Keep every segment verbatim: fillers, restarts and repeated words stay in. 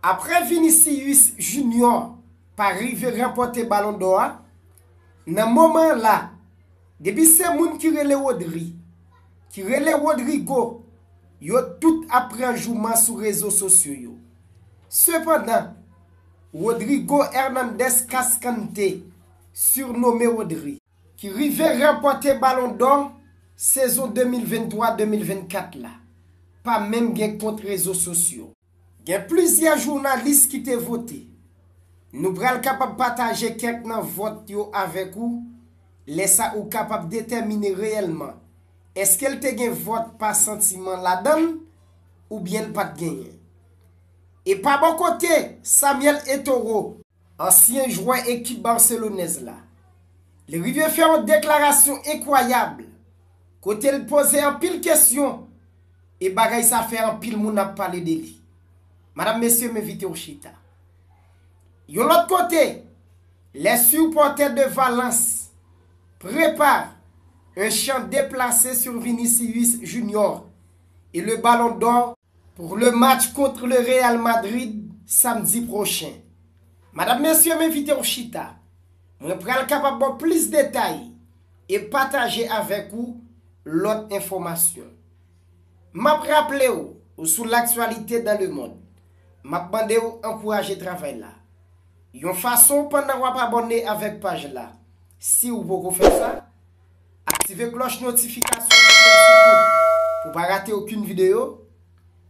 Apre Vinicius Junior pa rive ranpòte Balon dò a, nan moman an la, depi se moun ki rele Rodri, ki rele Rodrigo, yo tout ap pran jouman sou rezo sosyo yo. Sepandan, Rodrigo Hernandez Cascante, sirnome Rodri, ki rive ranpòte Balon dò sezon de mil venntwa de mil vennkat la, pa menm gen kont rezo sosyo. Gen plizyè jounalis ki te vote. Nou pral kapab pataje kèk nan vòt yo avèk ou, lè sa ou kapab detèmine reyèlman èske l te gen vòt pa santiman ladan l oubyen l pa t genyen. E pa bò kote Samuel Eto'o, ansyen jwè ekip Barcelonèz la, li rive fè yon deklarasyon enkwayab, kote l poze anpil kesyon, e bagay sa fè anpil moun ap pale de li. Madanm, mesye, m envite w chita. Yon lòt kote, les supporters de Valence préparent un chant déplacé sur Vinicius Junior et le Ballon d'Or pour le match contre le Real Madrid samdi pwochen. Madanm, mesye, m envite w chita. Mwen pral kapab ba w plis detay e pataje avèk ou lòt enfòmasyon. M ap raple w, ou sou L'actualité dans le monde. M ap mande w ankouraje travay la yon fason pandan w ap abòne avèk paj la. Si w poko fè sa, aktive klòch notifikasyon nan sou tout pou w pa rate okenn videyo.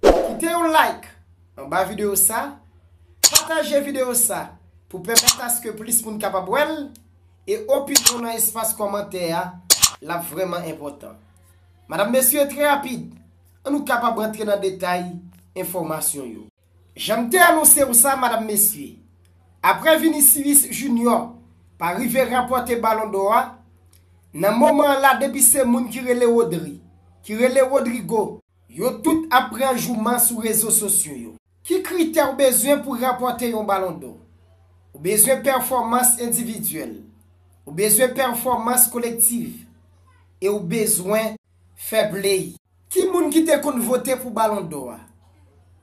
Kite yon like anba videyo sa, pataje videyo sa pou pèmèt aske plis moun kapab wè l, e opinyon w nan espas kòmantè a, l ap vrèman enpòtan. Madanm, mesye, trè rapid, ann nou kapab rantre nan detay enfòmasyon yo. Jan m te anonse w sa, madanm, mesye, apre Vinicius Junior pa rive ranpòte Balon dò a, nan moman an la, depi se moun ki rele Rodri, ki rele Rodrigo, yo tout ap pran jouman sou rezo sosyo yo. Ki kritè w bezwen pou ranpòte yon Balon dò? Ou bezwen pèfòmans endividyèl, ou bezwen pèfòmans kolektiv, e ou bezwen fè play. Ki moun ki te konn vote pou Balon dò a?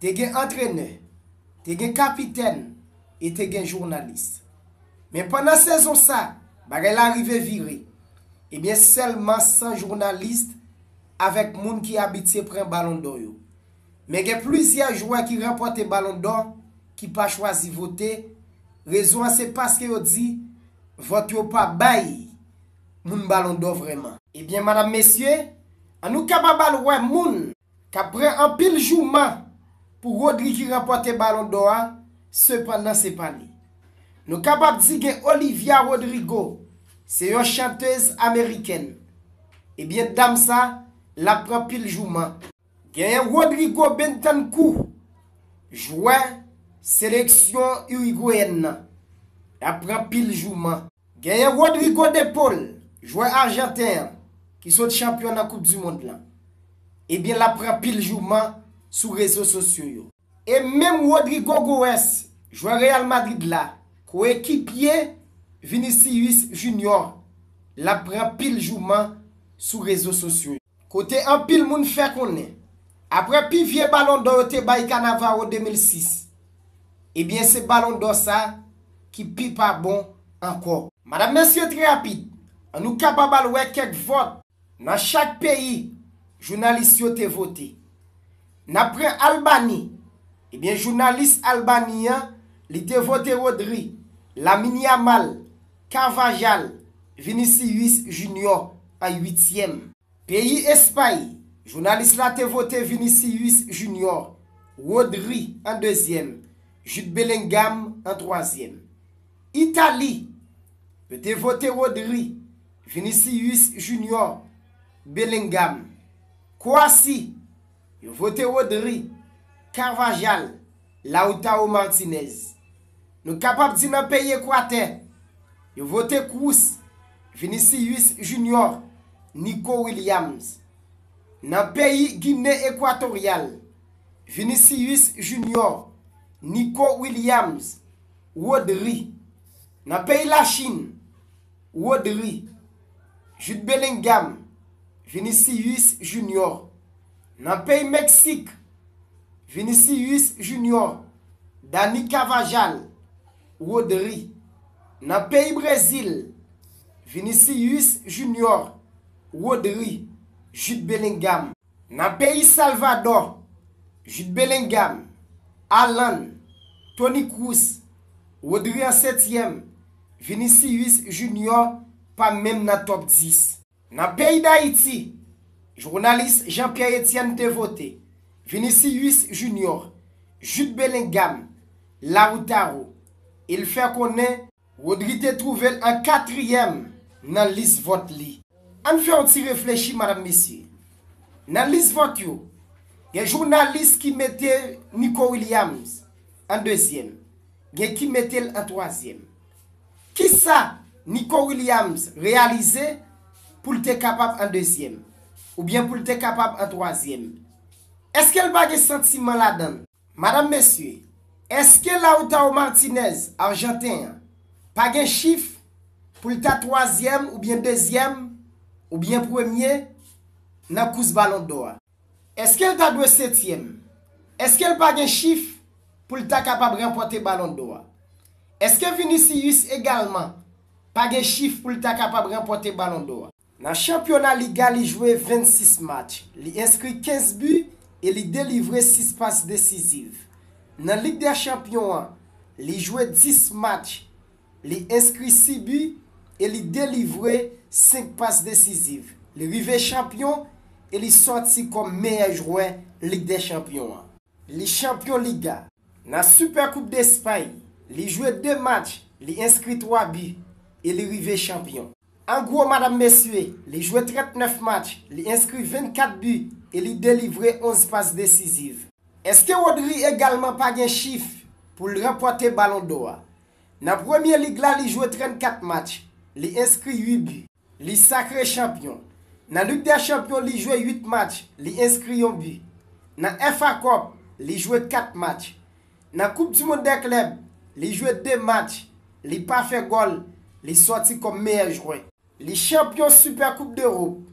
Te gen antrenè, te gen kapitèn, e te gen jounalis. Men pandan sezon sa, bagay la rive vire. Ebyen, sèlman san jounalis avèk moun ki abitye pran Balon dò yo. Men gen plizyè jwè ki ranpòte Balon dò ki pa chwazi vote. Rezon an se paske yo di vòt yo pa bay moun Balon dò vrèman. Ebyen, madanm, mesye, ann nou kapab al wè moun k ap pran anpil jouman pou Rodri ki ranpòte Balon dò a, sepandan se pa li. Nou kapab di gen Olivia Rodrigo, se yon chantèz amerikèn. Ebyen, dam sa, l ap pran pil jouman. Genyen Rodrigo Bentancur, jwè seleksyon irigweyèn nan, l ap pran pil jouman. Genyen Rodrigo De Paul, jwè ajanten an, ki sot chanpyon nan Koup di Mond lan. Ebyen, l ap pran pil jouman sou rezo sosyo yo. E menm Rodrigo Goes, jwè Real Madrid la, koekipye Vinicius Junior, l ap pran pil jouman sou rezo sosyo yo. Kote anpil moun fè konnen, apre pi vye Balon dò yo te bay Cannavaro de mil sis, ebyen, se Balon dò sa ki pi pa bon ankò. Madanm, mesye, trè rapid, ann nou kapab al wè kèk vòt nan chak peyi jounalis yo te vote. N ap pran Albani. Ebyen, jounalis Albani an, li te vote Rodri, Lamine Yamal, Carvajal, Vinicius Junior an uityèm. Peyi Espay, jounalis la te vote Vinicius Junior, Rodri an dezyèm, Jude Bellingham an twazyèm. Itali, yo te vote Rodri, Vinicius Junior, Bellingham. Kwasi, yo vote Rodri, Carvajal, Lautaro Martinez. Nou kapab di nan peyi Ekwatè, yo vote Kroos, Vinicius Junior, Nico Williams. Nan peyi Gine Ekwatoryal, Vinicius Junior, Nico Williams, Rodri. Nan peyi Lachin, Rodri, Jude Bellingham, Vinicius Junior. Nan peyi Meksik, Vinicius Junior, Dani Carvajal, Rodri. Nan peyi Brezil, Vinicius Junior, Rodri, Jude Bellingham. Nan peyi Salvadò, Jude Bellingham, Alan, Toni Kroos, Rodri an setyèm, Vinicius Junior pa menm nan top dis. Nan peyi Dayiti, jounalis Jean Pierre Etienne te vote Vinicius Junior, Jude Bellingham, Lautaro. E l fè konnen Rodri te twouve l an katriyèm nan lis vòt li. Ann fè yon ti reflechi, madanm, mesye. Nan lis vòt yo, gen jounalis ki mete Nico Williams an dezyèm, gen ki mete l an twazyèm. Kisa Nico Williams reyalize pou l te kapab an dezyèm, oubyen pou l te kapab an twazyèm? Èske l pa gen santiman ladan l? Madanm, mesye, èske Lautaro Martinez, Ajanten an, pa gen chif pou l ta twazyèm oubyen dezyèm oubyen premye nan kous Balon dò a? Èske l ta dwe setyèm? Èske l pa gen chif pou l ta kapab ranpòte Balon dò a? Èske Vinicius egalman pa gen chif pou l ta kapab ranpòte Balon dò a? Nan chanpyona Liga, li jwe vennsis match, li enskri kenz bi e li delivre sis pas desiziv. Nan Lig dè Chanpyon an, li jwe dis match, li enskri sis bi e li delivre senk pas desiziv. Li rive chanpyon e li sòti kòm meyè jwè Lig dè Chanpyon an. Li chanpyon Liga. Nan Super Coupe d'Espagne, li jwe de match, li enskri twa bi e li rive chanpyon. An gwo, madanm, mesye, li jwe trannèf match, li enskri vennkat bi e li delivre onz pas desiziv. Èske Rodri egalman pa gen chif pou l ranpòte Balon dò a? Nan Premye Lig la, li jwe trannkat match, li enskri uit bi. Li sakre chanpyon. Nan Lig dè Chanpyon, li jwe uit match, li enskri yon bi. Nan F A Cup, li jwe kat match. Nan Coupe du Monde des Clubs, li jwe de match, li pa fè gòl, li sòti kòm meyè jwè. Li chanpyon Super Coupe d'Europe,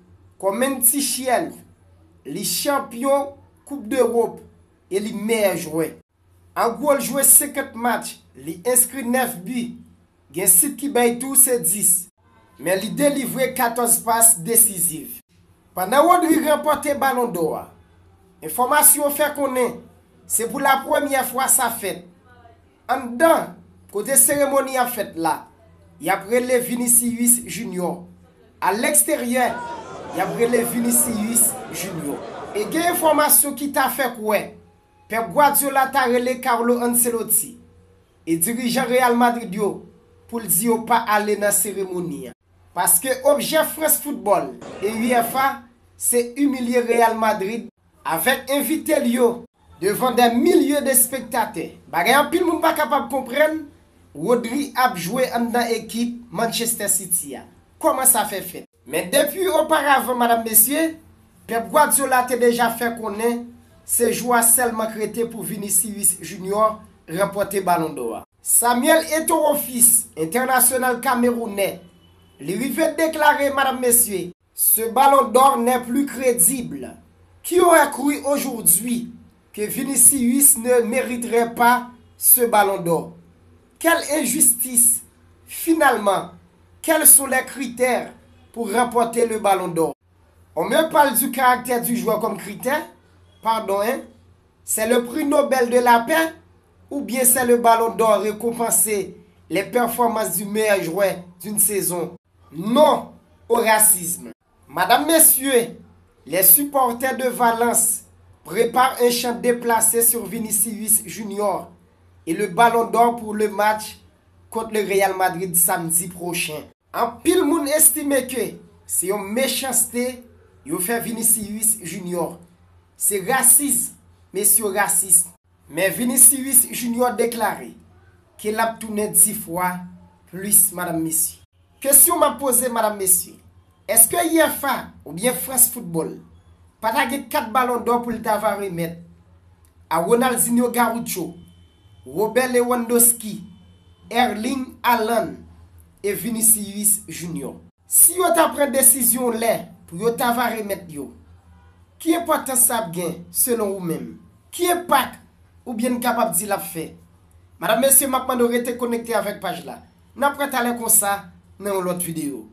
kòm N T C L, li chanpyon Coupe d'Europe e li meyè jwè. An gwo, l jwe senkant match, li enskri nèf bi, gen sit ki bay tou, se dis. Men li delivre katòz pas desiziv. Pandan Rodri ranpòte Balon dò a, enfòmasyon yo fè konnen se pou la premyè fwa sa fèt. Anndan, kote seremoni ap fèt la, y ap rele Vinicius Junior. A leksteryè, y ap rele Vinicius Junior. E gen enfòmasyon ki ta fè kwè Pep Guardiola ta rele Carlo Ancelotti e dirijan Real Madrid yo pou l di yo pa ale nan seremoni an. Paske objè Frans Foutbòl e U F A se imilye Real Madrid avèk envite l yo devan dè milye de espektatè. Bagay anpil moun pa kapab konprann, Rodri ap jwe anndan ekip Manchester City a. Kòman sa fè fèt? Men depi oparavan, madanm, mesye, Pep Guardiola te deja fè konnen se jou a sèlman k rete pou Vinicius Junior ranpòte Balon dò a. Samuel Eto'o Fils, entènasyonal kamerounè, li rive deklare, madanm, mesye, ce Ballon d'Or n'est plus crédible. Qui aurait cru aujourd'hui que Vinicius ne mériterait pas ce Ballon d'Or? Quelle injustice! Finalement, quels sont les critères pour remporter le Ballon d'Or? On me parle du caractère du joueur comme critère? Pardon, hein? C'est le prix Nobel de la paix? Ou bien c'est le Ballon d'Or récompenser les performances du meilleur joueur d'une saison? Non au racisme. Madanm, mesye, les supporters de Valence préparent un chant déplacé sur Vinicius Junior et le Ballon d'Or pour le match contre le Real Madrid samedi prochain. Anpil moun estime ke se yon mechanste yo fè Vinicius Junior. Se rasis, mesye, rasis. Men Vinicius Junior deklare ke l ap tounen dis fwa plis, madanm, mesye. Kesyon m ap poze, madanm, mesye, èske U F A oubyen Frans Foutbòl pa ta gen kat Balon dò pou l ta va remèt a Ronaldinho Gaúcho, Robert Lewandowski, Erling Haaland e Vinicius Junior? Si yo ta pran desizyon lè pou yo ta va remèt yo, ki enpòtans sa ap gen selon ou menm? Ki enpak oubyen n kapab di l ap fè Madanm, mesye, m ap mande w rete konekte avèk paj la. N ap wè talè konsa nan yon lòt videyo.